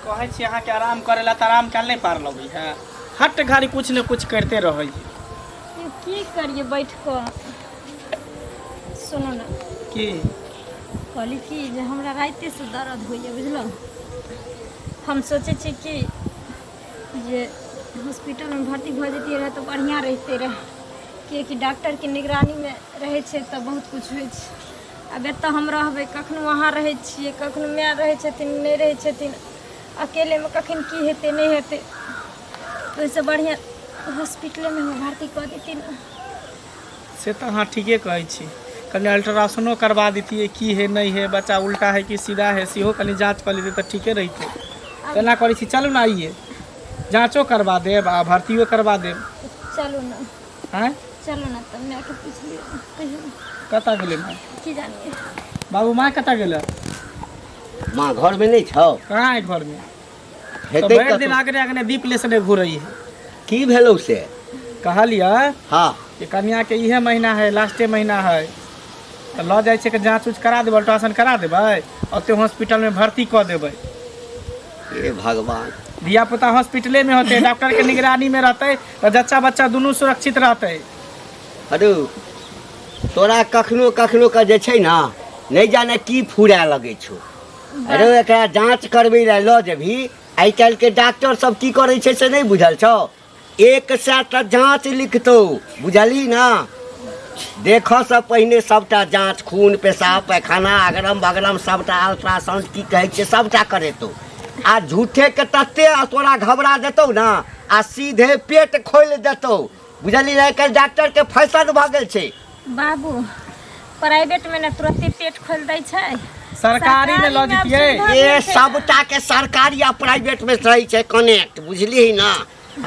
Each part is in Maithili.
कहै छी अहाँके आराम करै लए तऽ आराम काल नहि पार लगै है हट घड़ी कुछ ने कुछ करिते रहै है। यौ की करिए बैठ कऽ सुनू ने की कहली कि जे हमरा रातिसँ दर्द होइए बुझलहुँ हम सोचै छी कि जे हॉस्पिटलमे भर्ती भऽ जैतियै रहए तऽ बढ़िआँ रहितै रहए किएकि डॉक्टरके निगरानीमे रहै छै तऽ बहुत किछु होइ छै आब एतऽ हम रहबै कखनो अहाँ रहै छियै कखनो माय रहै छथिन नहि रहै छथिन अकेलेमे कखन की हेतै नहि हेतै ओहिसँ बढ़िआँ हॉस्पिटलेमे हम भर्ती कऽ देती ने से तऽ अहाँ ठीके कहै छी कनि अल्ट्रासाउंडो करबा दैतियै की है नहि है बच्चा उल्टा है कि सीधा है सेहो कनि जाँच कऽ लेतै तऽ ठीके रहितै तेना करै छी चलू ने आइए जाँचो करबा देब आ भर्तियो करबा देब चलू ने आँय चलू ने तब मायके पूछि लियौ कहियौ ने कतऽ गेलै माय की जानिए बाबू माँ कतऽ गेलै माँ घरमे नहि छौ कहाँ है घरमे तऽ हेतै भरि दिन कतौ आगने आगने दीप लेसने घूरै है की भेलौ से कहलियै हँ कि कन्याके इहे महीना है लास्टे महीना है तऽ लऽ जाइ छै कि जाँच उच करा देबै अल्ट्रासाउंड करा देबै ओते हॉस्पिटलमे भर्ती कऽ देबै हे भगवान धिया पुता हॉस्पिटलेमे होतै डॉक्टरके निगरानीमे रहतै तऽ जच्चा बच्चा दुनू सुरक्षित रहतै अरे तोरा कखनो कखनो के जे छै ने नहि जाने की फुराए लगै छौ अरे एकरा जाँच करबै लए लऽ जेबही आइ काल्हिके डॉक्टर सब की करै छै से नहि बुझल छौ एक सए टा जाँच लिखतौ बुझलही ने देखऽसँ पहिने सभटा जाँच खून पेशाब पैखाना अगरम बगरम सभटा अल्ट्रासाउंड की कहै छै सभटा करेतौ आ झूठेके तते तोरा घबरा देतौ ने आ सीधे पेट खोलि देतौ बुझलही ने आइ काल्हि डॉक्टरके फैशन भऽ गेल छै बाबू प्राइवेट में ने तुरंते पेट खोल दै छै सरकारी में लऽ सरकारी में आब जैतियै सुविधा ये भेल छै ने। सबटा के सरकारी आ प्राइवेट में रहै छै कनेक्ट बुझलिही ना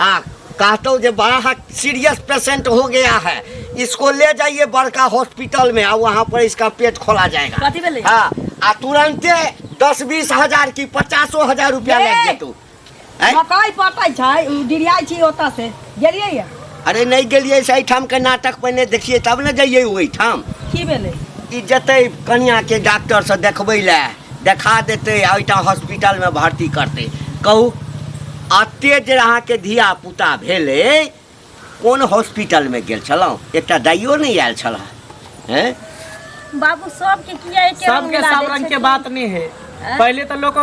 हाँ कहतो जे बड़ा सीरियस पेशेंट हो गया है इसको ले जाइए बड़का हॉस्पिटल में और वहाँ पर इसका पेट खोला जाएगा कथी भेलै? हाँ आ तुरंते 10-20 हजार की 50 हजार रुपया लग जेतौ आँय? मकई पटै छै उ डिरियाइ छी ओतऽ से गेलियै या अरे नहि गेलियै से एहिठाम के नाटक पहिने देखियै तब ने जइयै ओहिठाम की भेलै ई जेतै कनियाके डॉक्टरसँ देखबै लए देखा देतै आ ओहिठाम हॉस्पिटलमे भर्ती करतै कहू एते जे अहाँके धिया पुता भेलै कोन हॉस्पिटलमे गेल छलहुँ एकटा दाइयो नहि आयल छल हैं बाबू सबके किया एके रंग सबके मिला सब दै रंग के छथिन? बात नहीं है पहले तो लोग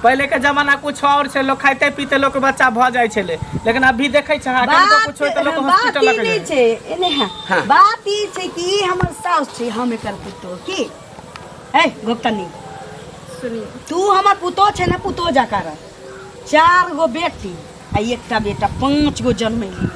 पहले के जमाना कुछ और छै लोग खाइते पीते लोग के बच्चा भऽ जाइ छलै लेकिन अभी देखै छै अहाँ कनिको कुछ होय तऽ लोग बात हॉस्पिटल ई लऽ के नहि जाइ छै एने है हाँ। बात ई छै कि ई हमर साउस छै हम एकर पुतोह की ए गोपतनी सुनिए तू हमर पुतोह छै ने पुतोह जकाँ रह चार गो बेटी आ एकटा बेटा पाँच गो जन्मेलियै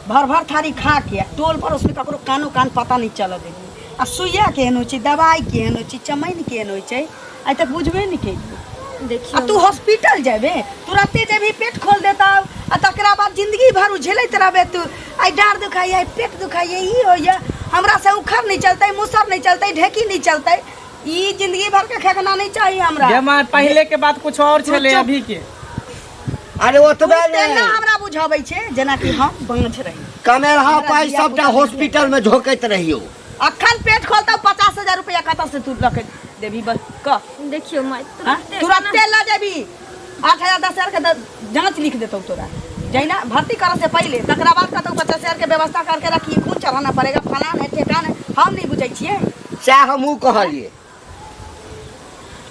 भर भर थारी खा के आ टोल पड़ोसमे ककरो कानो कान पता नहि चलऽ देलियै आ सुइया केहन होइ छै दबाइ केहन होइ छै चमैन केहन होइ छै आइ तक बुझबे नहि केलियै आ देखियौ तू हॉस्पिटल जेबे तुरते जेबही पेट खोल देता आ तकरा बाद जिंदगी भर उ झेलैत रहबे तू आइ डाँड़ दुखाइए आइ पेट दुखाइए ई होइए हमरा से उखड़ नहि चलतै मुसर नहि चलतै ढेकी नहि चलतै ई जिंदगी भर के खेकना नहीं चाहिए हमरा ये माँ पहले के बात कुछ और छले चुप। अभी के अरे ओतबे तू तेना नहि हमरा बुझाबै छै जेना कि हम बाँझ रही कमेलहा हमरा पाइ धिया सबटा पुता हॉस्पिटल में झोकैत रहियो अखन पेट खोलतौ 50,000 रुपया कतऽ से तू लऽ के देबही बस कह देखियौ माय हाँ? तुरन्ते तुरन्ते लऽ जेबही 8,000 10,000 के जाँच लिख देतौ तोरा जहिना भर्ती करऽ से पहिले तकरा बाद कतौ 50,000 के व्यवस्था करके रखी खून चढ़ाना पड़ेगा फलान है ठेकान है हम नहीं बुझै छियै सएह हमहूँ कहलियै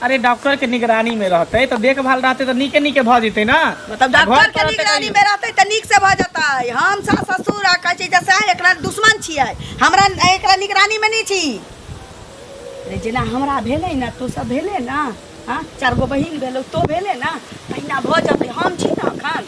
अरे डॉक्टर के निगरानी में रहते तो देखभाल रहते तो नीके नीके भऽ जेतै ना मतलब आ घर डॉक्टर के पर रहतै निगरानी कहियो। में रहते तऽ नीक से भऽ जेतै हम सास ससुर आ कहै छै जैसे एकरा दुश्मन छियै हमरा एकरा निगरानी में नहि छी रे जेना हमरा भेलै ने तू सब भेलै ने हाँ चारि गो बहिन भेलौ तो भेलै ने तहिना भऽ जेतै हम छी ने अखन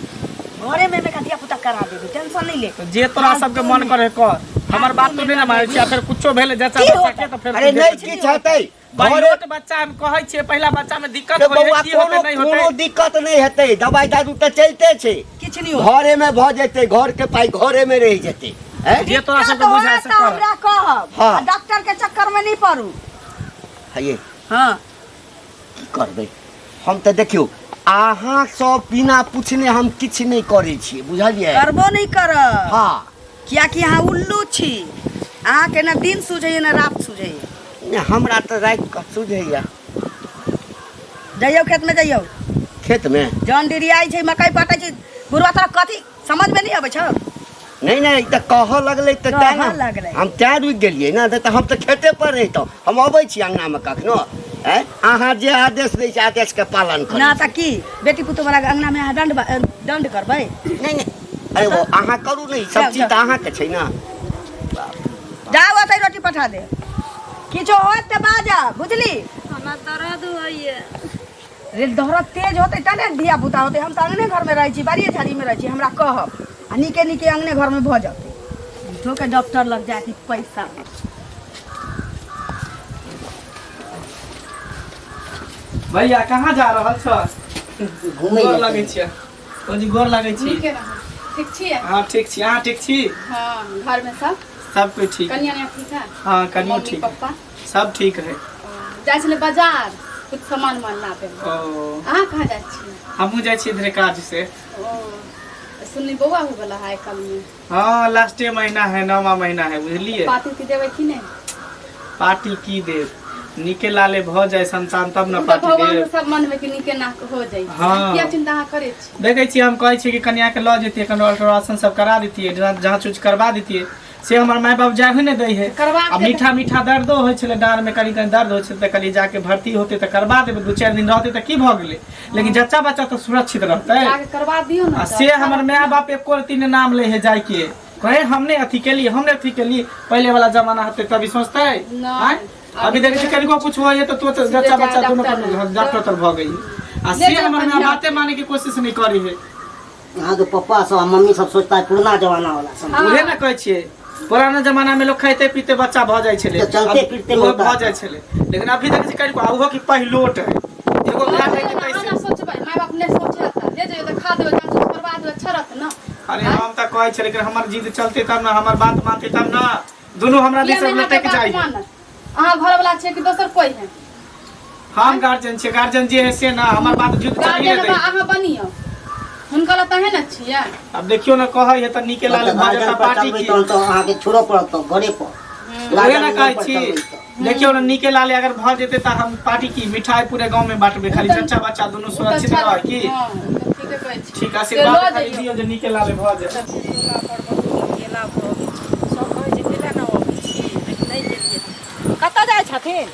घरेमे एकरा धिया पुता करा देबै टेंशन नहि ले तो जे तोरा सबके मन करे कर हमर बात तो नहीं ना मानै छी आ फेर कुछो भेलै जच्चा की बच्चा होतै? के तो फेर अरे तू नहि देख। किछु हेतै घरे पहिलोट बच्चा हम कहै छियै पहिला बच्चा में दिक्कत रे होइ है बौआ की होतै कोनो नहि कोनो होतै दिक्कत नहि हेतै दवाइ दारू तऽ चलिते छै किछु नहि होतै घरे में भऽ जेतै घर के पाइ घरे में रहि जेतै हैं जे तोरा सबके दिक्कत बुझाय होयत से तऽ कर हमरा कहब हाँ। आ डॉक्टर के चक्कर में नहीं पड़ू हये हाँ की करबै हम तऽ देखियौ अहाँ सब बिना पूछने हम किछु नहि करै छियै बुझलियै करबो नहि करब हँ कियाकि अहाँ उल्लू छी अहाँके ने दिन सुझैए ने रात सुझैए नहि हमरा तऽ राति कऽ सुझैया जइयौ खेतमे जइयौ खेतमे जौन डिरियाइ छै मकइ पटै छै बुढ़वा तोरा कथी समझमे नहि अबै छौ नहि नहि ई तऽ कहऽ लगलै तऽ तेँ कहऽ लगलै। ने हम तेँ रुकि गेलियै ने नहि तऽ हम तऽ खेते पर रहितहुँ हम अबै छी अङ्गनामे कखनो आँय अहाँ जे आदेश दै छी आदेशके पालन करै ना छी। तऽ की बेटी पुतोह वाला अंगना में अहाँ दंड दंड करबै नहि नहि अरे ओ अहाँ करू ने ई सब जाउ, चीज तऽ अहाँके छै ने जाउ ओतै रोटी पठा दे किछो होत तऽ बाजब बुझली हमरा दर्द होइए रे दौरा तेज होतै तब ने धिया पुता होतै हम तऽ अङ्गने घरमे रहै छी बाड़िए झाड़ीमे रहै छी हमरा कहब आ नीके नीके अङ्गने घरमे भऽ जेतै झूठोके डॉक्टर लग जाके पैसा भैया कहाँ जा रहल छ घुमै गोर लए लगै छियै भौजी गोर लगै छी नीके रहू ठीक छियै हाँ ठीक छी अहाँ ठीक छी हाँ घरमे सब सब कोइ ठीक कनिया निया ठीक है हाँ कनियो मम्मी ठीक पप्पा सब ठीक है जाइ छलै बाजार कुछ सामान उमान लाबे ओ अहाँ कहाँ जाइ छियै हमहूँ जाइ छियै इधरे काज से ओ सुनली बौआ होय वाला है कल में हाँ लास्टे महीना है नौवा महीना है बुझलिए पार्टी उटी देबै कि नहि पार्टी की देब नीके लाले भऽ जाय संतान तब ने ओ तऽ पार्टी भगवान देब सब मन में कि नीके ना हो जाइ हाँ। किया चिंता अहाँ करै छी देखै छियै हम कहै छियै कि कनियाके लऽ जैतियै कनि अल्ट्रासाउंड सब करा दितियै जाँच उच करवा दितियै से हमर माय बाप जाहे नहि दै है करवा आ के मीठा मीठा दर्दो होइ छलै डाँड़मे कनि कनि दर्द होइ छलै तऽ कहलियै जाके भर्ती होतै तऽ करवा देबै दू चारि दिन रहतै तऽ की भऽ गेलै लेकिन जच्चा बच्चा तऽ सुरक्षित रहतै जाके करवा दियौ ने आ तऽ से हमर माय बाप एको रत्ती नहि नाम लै है जायके कहे हमने अथी केलिए हमने अथी केलिए पहले वाला जमाना हते तभी सोचते नहीं। आँय? अभी देखै छी कनिको कुछ होइए तऽ तुरंत जच्चा बच्चा दोनों पर डॉक्टर तर भऽ गई आ से ले हमर माय बढ़िया। बाते माने के कोशिश नहीं करी है अहाँके पप्पा सब आ मम्मी सब सोचता है पुरना जमाना वाला सब हाँ। उहे ने कहै छियै पुराना जमाना में लोग खाइते पीते बच्चा भऽ जाइ छलै तऽ चलते अब फिरते ओहो होता। भऽ जाइ छलै लेकिन अभी देखै छी कनिको आ ओहो की पहिलोट है एगो भए जाइ अहाँ कैसे ना सोचबै माय बाप नहि सोचत ले जइयो तऽ खा देबै जाँच उच करवा देबै अच्छा रहत ना अरे हम तऽ कहै छलै लेकिन हमर जिद चलते तब ने हमर बात मानते तब ने दुनू हमरा किया दिस नहि अहाँके लटक बात जाइ मानत अहाँ घरवला छियै कि दोसर कोइ है हम गार्जियन छियै गार्जियन जे है से ना हमर बात जुत चलिए गार्जियन दै अहाँ बनियौ हुनका लग तऽ है ने छियै अब देखियो ना कहै है तऽ नीके लाल तऽ भऽ गार्जियन जेता पर पार्टी चलबै की तहन तऽ अहाँके छोड़ऽ पड़त तऽ घरे पर उहे ना गार्जियन कहै पर छी चलबै तऽ देखियो ना नीके लाल अगर भऽ जेतै तऽ हम पार्टी की मिठाई पूरे गांव में बांटबै खाली तऽ- चचा बच्चा दुनू ओ तऽ सुरक्षित अच्छा रह की हँ, ओ तऽ ठीके कहै छी ठीक से आशीर्वाद लऽ खाली जइयौ दियौ जे नीके लाल भऽ जाय गेला भऽ सब कहै छै गेला ने अबै छी लेकिन नहि गेलियै कतऽ जाइ छथिन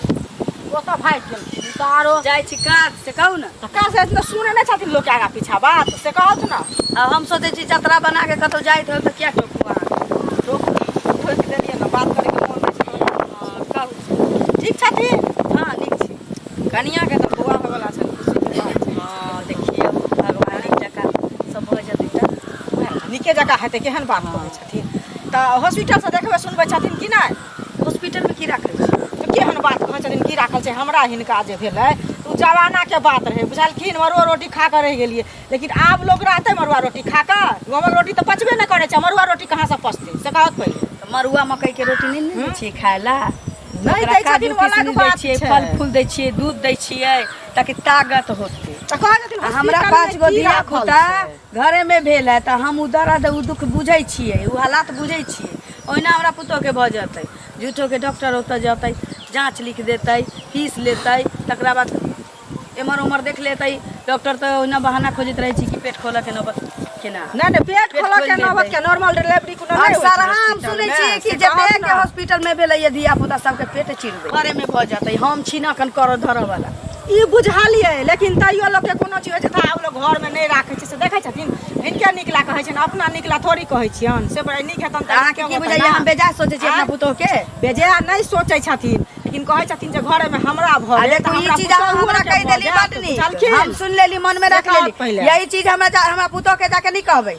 ओतऽ भागि गेलखिन ई तऽ आरो जाइ छी काज से कहू ने तऽ काज से तऽ सुनै नहि छथिन लोकके आगाँ पीछा बात से कहत ने आब हम सोचै छी जतरा बना के कतहु जाइत होय तऽ किया टोकू अहाँके टोकू टोकि देलियै ने बात करैके मोन होइ छै हँ कहू ठीक छथिन हँ नीक छी कनियाँके तऽ बौआ होयवला छनि खुशीके बात छै हँ देखियौ भगवान नीक जकाँ सब भऽ जेतै तऽ वएह ने, नीके जकाँ हेतै केहन बात कहै छथिन तऽ हॉस्पिटलसँ देखबै सुनबै छथिन कि नहि हॉस्पिटलमे की राखल छै तऽ केहन बात कहै छथिन की राखल छै हमरा हिनका जे भेलै ओ जमानाके बात रहै बुझलखिन मड़ुआ रोटी खा कऽ रहि गेलियै लेकिन आब लोक रहतै मड़ुआ रोटी खा कऽ गहूँमक रोटी तऽ पचबे नहि करै छै मड़ुआ रोटी कहाँसँ पचतै से कहत पहिले तऽ मड़ुआ मकइके रोटी नहि ने दै छियै खाय लए नहि ओकरा दै छथिन काजू ओ अलग किशमिश दै बात छियै छै फल फूल दै छियै दूध दै छियै ताकि ताकत होतै तऽ कहै छथिन आ हमरा हॉस्पिटलमे पाँच गो की धिया राखल पुता छै? घरेमे भेल है तऽ हम ओ दर्द ओ दुःख बुझै छियै ओ हालात बुझै छियै ओहिना हमरा पुतोहके भऽ जेतै झूठोके डॉक्टर ओतऽ जेतै जाँच लिख देतै फीस लेतै तकरा बाद एम्हर ओम्हर देख लेतै डॉक्टर तऽ ओहिना बहाना खोजैत रहै छै कि पेट खोलऽके नौबत केना नहि नहि पेट पेट खोलऽ के खोलि नौबत देतै। के नॉर्मल डिलीवरी कोनो नहि होइ छै अक्सर हम सुनै हॉस्पिटलमे, छियै कि से कहत जतेक ने। हॉस्पिटलमे भेलैए धिया पुता सबके पेट चिर दै घरेमे भऽ जेतै हम छी ने एखन करऽ धरऽ वाला ई बुझलियै लेकिन तैयो लोकके कोनो चीज होइ छै तऽ आब लोक घरमे नहि राखै छै से देखै छथिन हिनके निकला कहै छनि अपना निकला थोड़ी कहै छियनि से बड़ा नीक हेतनि तऽ अहाँके की बुझाइए हम बेजा सोचै छी अपना आँय? पुतोहके बेजाय नहि सोचै छथिन लेकिन कहै छथिन जे घरेमे हमरा भऽ आ गेल देखू तऽ ई हमरा चीज अहाँ पुतोहुओके हमरा कहि भऽ देली जायत, बड नीक बुझलखिन? हम सुनि लेली मनमे से रख कहत लेली पहिले। यही चीज हमरा हमरा पुतोहके जाके नहि कहबै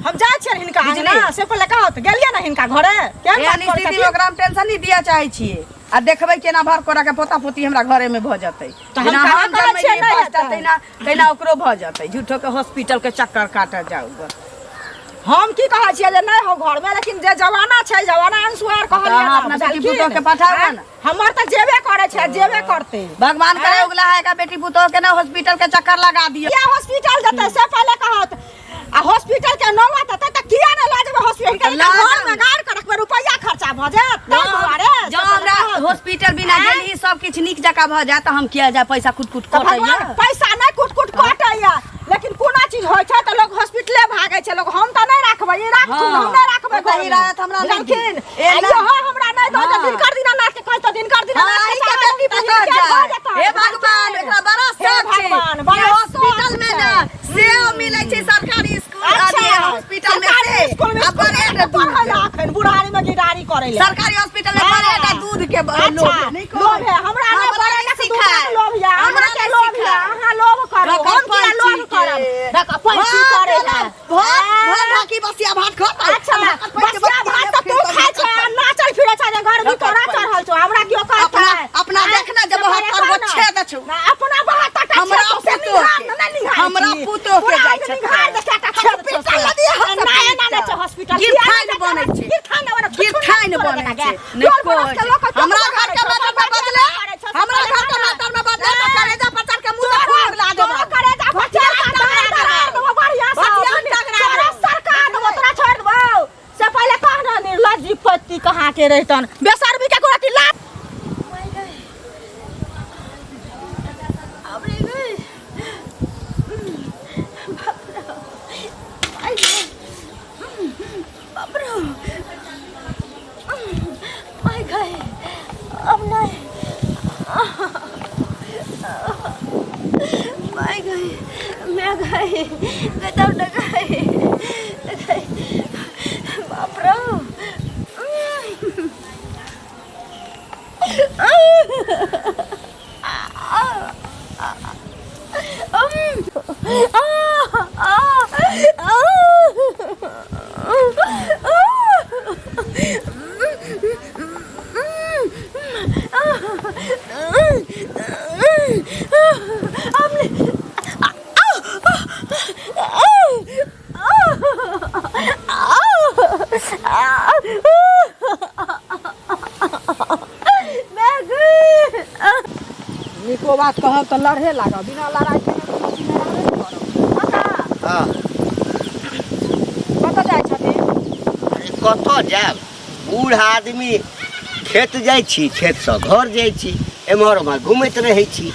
हम जाइ छियनि हिनका बुझली? अंगना से पहिले कहत गेलियै ने हिनका घरे केहन एहन बात करै स्थितिमे छथिन? ओकरा हम टेंशन नहि दिअ चाहै छियै आ देखबै केना भर कोरा के पोता पोती हमरा घरे में भऽ जेतै तऽ हम जेना कहाँ हम कहै छियै जन्मेलियै नहि पाँचटा हेतै। तहिना तहिना ओकरो भऽ जेतै झूठो के हॉस्पिटल के चक्कर काटऽ जाउ बस। हम की कहै छियै जे नहि हो घरमे, लेकिन जे जमाना छै जमाना अनुसार कहलियै अहाँ ने, अपना बेटी बुझलखिन? पुतोहके पठाउ ने। हमर तऽ जेबे करै छै, जेबे करतै। भगवान करे उगला है का बेटी पुतोह के ना हॉस्पिटल के चक्कर लगा दियो। किया हॉस्पिटल जेतै से पहिले कहत, आ हॉस्पिटल के नौबत एतै तऽ किया नहि लऽ जेबै हॉस्पिटल? तऽ लऽ घर मे जाउ। गाड़ के रखबै, रुपैआ खर्चा भऽ जायत ताहि दुआरे। जँ हमरा हॉस्पिटल बिना आँय? गेल ही सब किछु नीक जकाँ भऽ जायत तऽ हम किया जाय पैसा कुट कुट तऽ कटैया। भगवान पैसा नहि कुट कुट कटैया, लेकिन कोनो चीज होइ छै तऽ लोग हॉस्पिटले भागै छै लोग। हम तऽ नहि राखबै, ई राखथुन, हाँ। हम नहि राखबै ओतऽ ही घरमे। रहत, हमरा नहि बुझलखिन? दी। ए आ ना। इहो हमरा नहि दऽ हाँ। दिनकर दीनानाथ के कहै तऽ दिनकर दीनानाथ हाँ, के ई के चावल बेटी तऽ पुतोह हिनके जाय। भऽ जेतै। हे भगवान, एकरा बड़ा हे शौक छै। भगवान, ई बड़ा हॉस्पिटल शौक में छै। ने सेहो मिलै छै सरकारी स्कूल, अच्छा, अथी हॉस्पिटल में सरकारी से। स्कूल में आ बड़े स्कूल में पढ़ै लए अखन बुढ़ारी में गिटारी करै लए। सरकारी हॉस्पिटल में बड़े टा दूध के अच्छा, लोभ है, नहि कहै। लोभ है, हमरा नहि हमरा बड़े नहि टा दूध सिखाय। के लोभ है, हमरा अहाँके नहि लोभ है, सिखाय। अहाँ लोभ करू, रखल हम किया पैची लोभ के। करब? रख, पैची भात करै देलक, लए। भात, भात ढाकी बसिया भात खा। अच्छा, बसिया भात तऽ तू खाइ छै आ नाचल फिरै छै जे घर भी रखल तोरा पैची। चढ़ल छौ, हमरा केओ कहतै? अपना आँय? देख ना जे से पहिले 72 गो कह ना। छेद छौ। ना, अपना 72 टा हमरा छेद छौ, से पुतोह निहार के। ने, नहि निहार हमरा छी। पुतोह के तोरा जाइ आइ छै। निहार दे कएटा छेद छौ हॉस्पिटल से। लऽ दिअ, नहि, एना नहि छै हॉस्पिटल। गिरथाइन किया नहि बनै छै। गिरथाइन नहि बनै छै। गिरथाइन बनै छै। नहि टोल पड़ोस के कहै लोक छै। हमरा घर के मैटर में बदले, हमरा घर के मैटर में बदले तऽ करेजा पचार के मुँह से खून ला देबौ। तोरा करेजा पचार के दरार दरार देबौ बढ़ियां से। भटिया टकरा तोरा देबौ। सरकार देबौ, तोरा छोड़ि देबौ। से पहिले कह ने निर्लज्ज पति कहाँ के रहितन, बेशर्मी के गोटी ला। मैं गई, मैं गई, गदम न गई, गई। बाप रे। नीको बात कहब तऽ लड़हे लागब, बिना लड़ाई के कोनो चीज नहि रहबे ने करब। काका, हँ। कतऽ जाइ छथिन? अरे कतऽ जायब, बूढ़ आदमी खेत जाइ छी, खेतसँ घर जाइ छी, एम्हर ओम्हर घुमैत रहै छी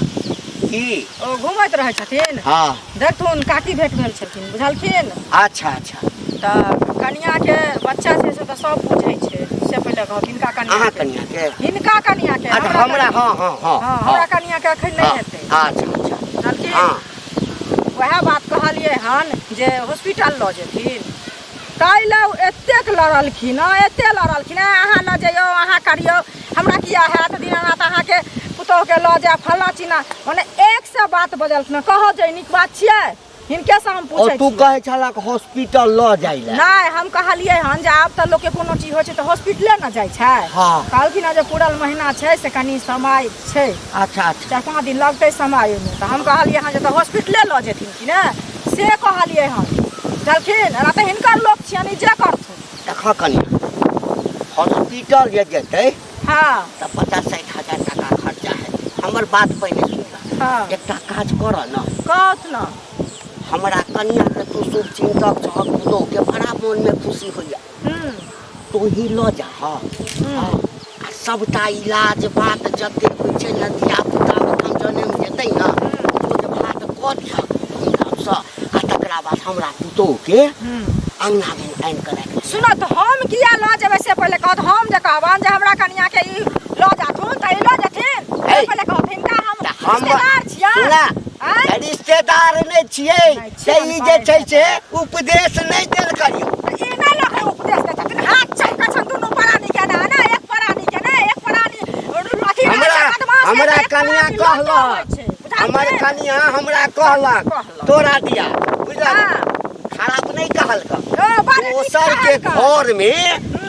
की। ओ घुमैत रहै छथिन? हँ। देखथुन काकी भेट भेल छलखिन, बुझलखिन? अच्छा अच्छा। तऽ कनियाके बच्चा छै से तऽ सब बुझै छै, से पहिले कहब हिनका कनिया अहाँ के। कनियाके? हिनका कनियाके। अच्छा, हमरा, हँ हँ हँ। हँ, हमरा कनियाके एखन नहि हँ, हेतै। अच्छा अच्छा। बुझलखिन? हँ। वएह बात कहलियै हन जे हॉस्पिटल लऽ जेथिन, ताहि लए ओ एतेक लड़लखिन हँ, एतेक लड़लखिन हँ, अहाँ लऽ जइयौ, अहाँ करियौ, हमरा किया हैत दीनानाथ, अहाँके पुतोहुके लऽ जायब फल्लाँ चिल्लाँ, मने एक सए बात बजलखिन हँ। कहऽ जे नीक बात छियै, हिनकेसँ हम ओ पूछै तू छियै। कहै छलक हॉस्पिटल लऽ जाइ लए? नहि, हम कहलियै हन जे आब तऽ लोकके कोनो चीज होइ छै तऽ हॉस्पिटले ने जाइ छै। हँ। कहलखिन हँ जे पूरल महीना छै से कनि समय छै। अच्छा अच्छा। 4-5 दिन लगतै समय ओहिमे, तऽ हम कहलियै हन जे तऽ हॉस्पिटले लऽ जेथिन कि ने, से कहलियै हन। बुझलखिन? एना तऽ हिनकर लोक छियनि, ई जे करथुन। देखऽ कनि, हॉस्पिटल जे जेतै हँ तऽ 50-60 हजार टाका खर्चा हेतै। हमर बात पहिने सुन। हँ। एकटा काज करऽ ने। कहत ने। हमरा कनियाके तू शुभ चिन्तक छहक, पुतोहुके बड़ा मोनमे खुशी होइए, तू ही लऽ जा। हँ, आ सबटा इलाज बात जते होइ छै ने धियापुता ओहिठाम जनमि जेतै ने, भोज भात कऽ दिहक धूमधामसँ, आ तकरा बाद हमरा पुतोहुके अङ्गनामे आनि कऽ राखि। सुनऽ तऽ, हम किया लऽ जेबै से पहिले कहत। हम जे कहबनि जे हमरा कनियाके ई लऽ जाथुन तऽ ई लऽ जेथिन? से हे। पहिले कहत हिनका हम तऽ हम रिश्तेदार छियै। सुना, आँय? रिश्तेदार नहि छियै नहि तऽ छियै, ई जे छै से उपदेश नहि देल करियौ। तऽ ई नहि लोक उपदेश दै छथिन, हाथ चमकै छनि दुनू प्राणी के ने, ने एक प्राणी के ने, एक प्राणी अथी रहै हमरा छै बदमाश रहै हमरा छै, एक कनिया प्राणी लोक होइ कहलक छै। हमर बुझलखिन? कनिया हमरा कहलक कहलक। तोरा दिया, बुझलक? हँ। खराब नहि कहलक। ओ, बड़ नीक दोसर के कहलक। घर में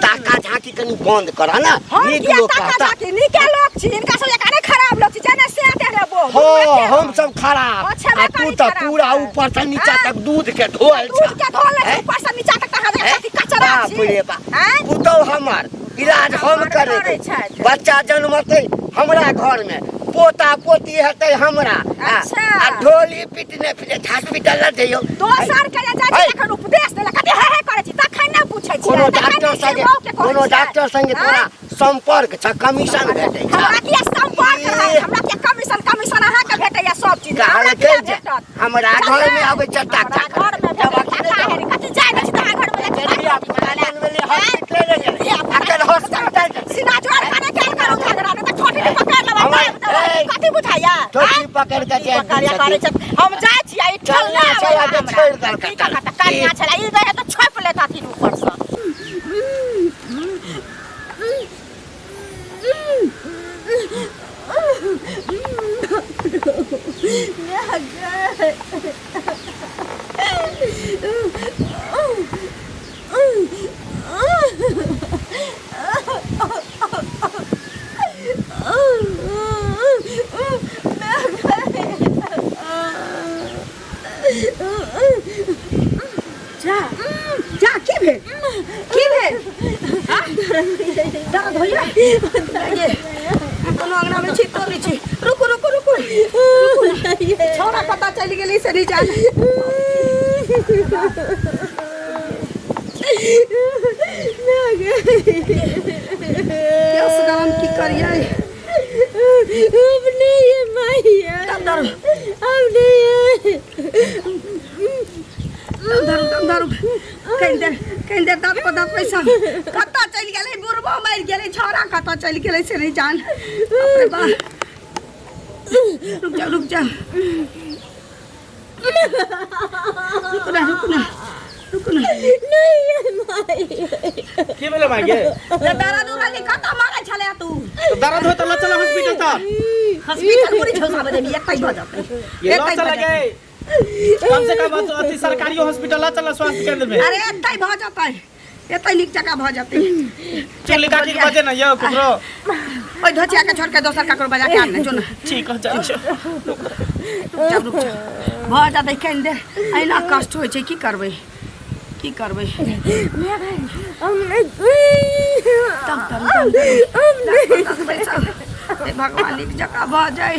ताका झांकी कनि बंद कर ने। हम नीक किया लोक ताका कहता। झाकी? नीके लोक छी, हिनका सब जकाँ नहि खराब लोक छी, जेने से तेहने बोल। हो, दुनू एके हम रंग। सब खराब ओ छेबे आ तू करी तऽ खराब पूरा छै। ऊपर से नीचा आँय? तक दूध के धोअल दूध छ। के धोल छै हैं? ऊपर से नीचा तक तऽ अहाँ कनिया कथी कचरा बाप छी रे बाप आँय? पुतहु हमर इलाज हम हमर करेबै करै छथि। बच्चा जन्मतै हमरा घर में पोता पोती हेतै हमरा आ अच्छा। आ ढोली पिटने फिरे हॉस्पिटल लऽ जइयौ दोसर के जे जाइ है। छी तखन उपदेश देलक कथी हे हे करै छी तखन नहि पूछै छियै कोनो तखन डॉक्टर नहि संगे शिवो के कहै कोनो छियै। डॉक्टर संगे तोरा आँय? संपर्क छ कमीशन भेटै छ हमरा किया संपर्क रहत ई। हमरा किया कमीशन कमीशन अहाँके भेटैया सब चीज हमरा कहलकै किया जे भेटत हमरा घर में अबै छ टाका हमरा घर में भेटत टाका हे रे, कथी जाइ नहि छी तऽ अहाँ घर में लेके धिया पुता जनमेले हॉस्पिटले नहि गेलै अखन हॉस्पिटल सीना जोड़ खाने के करू झगड़ा नहि तऽ ठोठी पकड़ लेबै हमर- दाबि देबै। ए, कथी बुझाइया ठोठी पकड़ के जे पकड़ करै छै हम जाइ छी ई ठेलना चलना छै, आबैया आगे हमरा। छोड़ि देलकै। की कहत कनिया छलै ई रहै तऽ छोपि लेतथिन ऊपरसँ जा जा की भेल की भेल हाँ? दर्द होइया ये कोनो अंगना में छी तो नहीं छी रुकू रुकू रुकू रुकू छौड़ा पता चलि गेलै से नहीं जान प्यास गरम की करियै अब नहीं है माइया दम धरू अब नहीं है दम धरू दम धरू कनि देर कनि देर दाँत पर दाँत पैसा कतऽ चलि गेलै बुढ़बो मरि गेलै छौड़ा कतऽ चलि गेलै से नहि जान बाप रे बाप रुक जा रुक जा रुक ना रुक ना रुक ना नहीं है माइया की भेलै माय गे ले दर्द उठल कतऽ मारै छलै तू तो दर्द हो त ल चल हॉस्पिटल त हॉस्पिटल पूरी झौसा बजे एतै भऽ जेतै ये ल एतै चल भऽ गे कम से कम अथी सरकारी हॉस्पिटल ल चल स्वास्थ्य केंद्र में अरे एतै भऽ जेतै एतै नीक जकाँ भऽ जेतै चुगली काकी के बजे ना यौ ककरो ओहि धोचिया के छोड़ के दोसर ककरो बजा के आन ने जो ना ठीक हो जाइ छै रुक जा रुक जा भऽ जेतै कनि देर एहिना कष्ट होइ छै की करबै की करबै तब तब तब भगवान नीक जकाँ भऽ जाय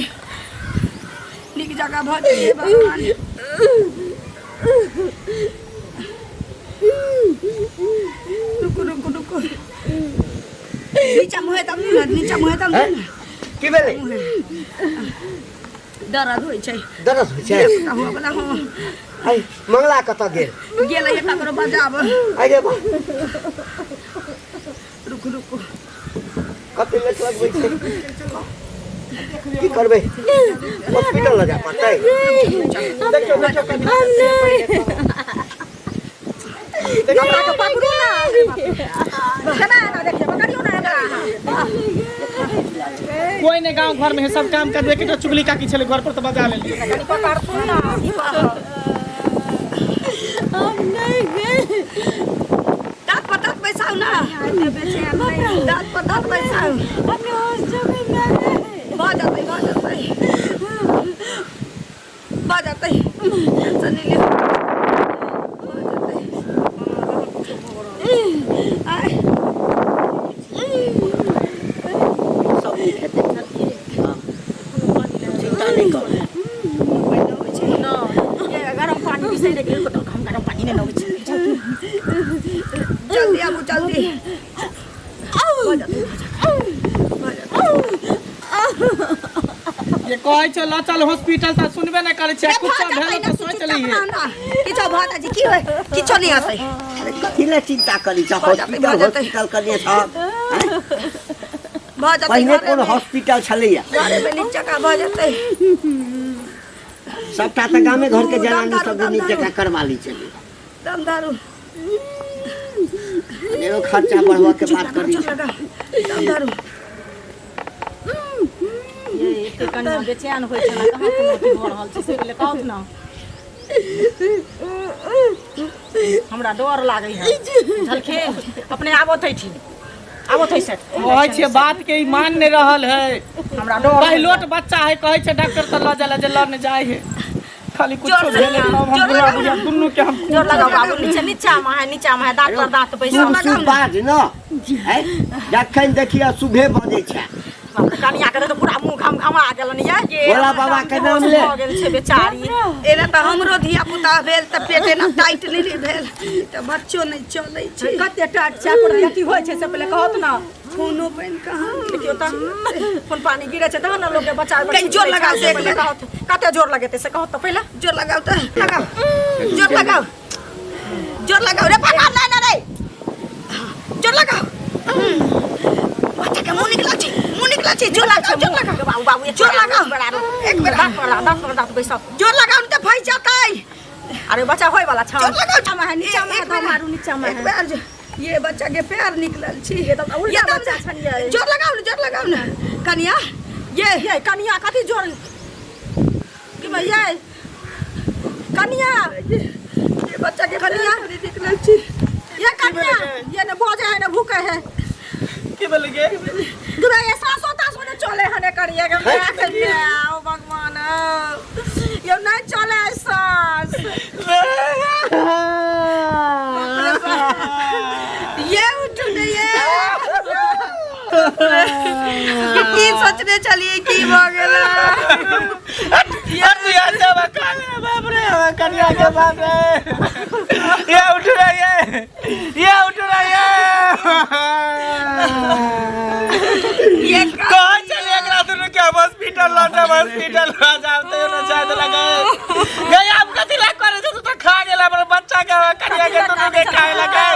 नीक जकाँ भऽ जाय हे भगवान रुकू रुकू रुकू नीचा मुँहे तब ने नीचा मुँहे तब ने की भेलै दर्द होइ छै दर्द होइ छै हुआ बला हँ अरे मंगला कतऽ गेल गेलै हे ककरो बजाब अरे बा रुकू रुकू कते लेट लगबै छै की करबै हॉस्पिटल लऽ जाय पड़तै देखियौ देखियौ कनि हमरा के पकड़ू ना केना एना देखिए पकड़ियौ ना एकरा अहाँ कोई नहीं गांव घर में है सब काम कर के चुगली काकी छले घर पर तो बजा लेली कनि पकड़तू ना की कहब हम नहीं गए दाँत पर दाँत बैसाउ ना दाँत पर दाँत बैसाउ अपने होश जो भी मैं भऽ जेतै भऽ जेतै भऽ जेतै टेंशन नहि लिअ भऽ जेतै आय सब नीक हेतै हँ। चिन्ता नहि कर गरम पानी बिसरि गेल तऽ हम गरम पानी नहि लबै छी जल्दी आबू जल्दी भऽ जेतै भऽ जेतै जे कहै छै ल चल हॉस्पिटल तऽ सुनबे नहि करै छै भऽ कुछो जेतै भेल ने, तऽ सोचि चुपचाप लिहे रह ना। किछो भऽ जाइ छै की होइ किछो नहि हेतै अरे कथी लए चिन्ता करै छ भऽ जेतै, हॉस्पिटल भऽ जेतै। हॉस्पिटल कने छ भऽ जेतै पहिने कोन घरेमे हॉस्पिटल छलैया घरेमे नीक जकाँ भऽ जेतै सबटा तऽ गामे घरके दम जनानी दारू, सब दम नीक दारू। जकाँ करवा लै छलै दम दारू अनेरो खर्चा बढ़बऽ के बात करै चुप छै लगा दम दारू ये एते कनिया बेचैन होइ छै ने कहाँ कोनो अथी भऽ रहल छै से पहिले कहत ने हमरा डर लागै है बुझलखिन अपने आबत है ठीक आबत है सेठ कहै छियै बात के ई मान नहि रहल है हमरा डर पहिलोट बच्चा है कहै छै डॉक्टर तऽ लऽ जाला जे लऽ नहि जाइ है खाली कुछ जोर से भेलै तब हम जोर बुढ़ा लगाउ बुढ़िया दुनू के हम जोर लगाओ बाबू नीचे नीचा में है नीचा में है दांत पर दांत पैसा तू शुभ बाज न हैं? जखन देखिए शुभे बजै छै बाप रे, कनिया के तऽ पूरा मुँह घम घमा गेलनि ये भोला बाबा के नाम ले। भऽ गेल छै बेचारी एना तऽ हमरो धिया पुता भेल तऽ पेट एना टाइट नहि भेल तऽ बच्चो नहि चलै छै कते टाट छै पर अथी होइ छै से पहिले कहत ना खूनो पानि कहाँ देखियौ तऽ खून पानी गिरै छै तहन ने लोकके बच्चा कनि जोर लगाउ से एक बेर। कहत कते जोर लगेतै से कहत तऽ पहिले जोर लगाउ तऽ लगाउ जोर लगाउ जोर लगाउ रे पकड़ ले ना रे जोर लगाउ बच्चा के मुंह निकला छै मुंह निकला छै जोर लगाउ जोर लगाउ बाबू बाबू एक जोर लगाउ बेर आरो एक बेर दाँत पर ला, दाँत पर दाँत बैसाउ जोर लगाउ नहीं तऽ फंसि जेतै अरे बच्चा होय वाला छै जोर लगाउ नीचा में है नीचा में है एक दम बेर- मारू नीचा में एक है बेर ये बच्चा के पैर निकलल छी ये तऽ उल्टा ये तऽ बच्चा छन ये। जोर लगाउ ने जोर लगाउ ने कनिया ये ये कनिया कथी जोर कि भाई ये कनिया ये बच्चा के कनिया। पैर निकलल छी ये कनिया ये ने भोजे है ने भूखे है की भेलै गे दुबे ये सासो तासो ने चले हने करिए के मैं के ओ भगवान ये नहीं चले है सास ये उठू ने ये की सोचने चलिए की भऽ गेल यार तू यार जा बका बाप रे कन्या के बाप रे ये उठ रहा है ये उठ रहा है ये कहाँ चले एकरा दुनू के हॉस्पिटल लऽ जाब हॉस्पिटल लऽ जाब तैयो न जाय देलक गई आप कथी ला करे छै तू तऽ खा गेल हमर बच्चा के कन्या के दुनू के खाए लगे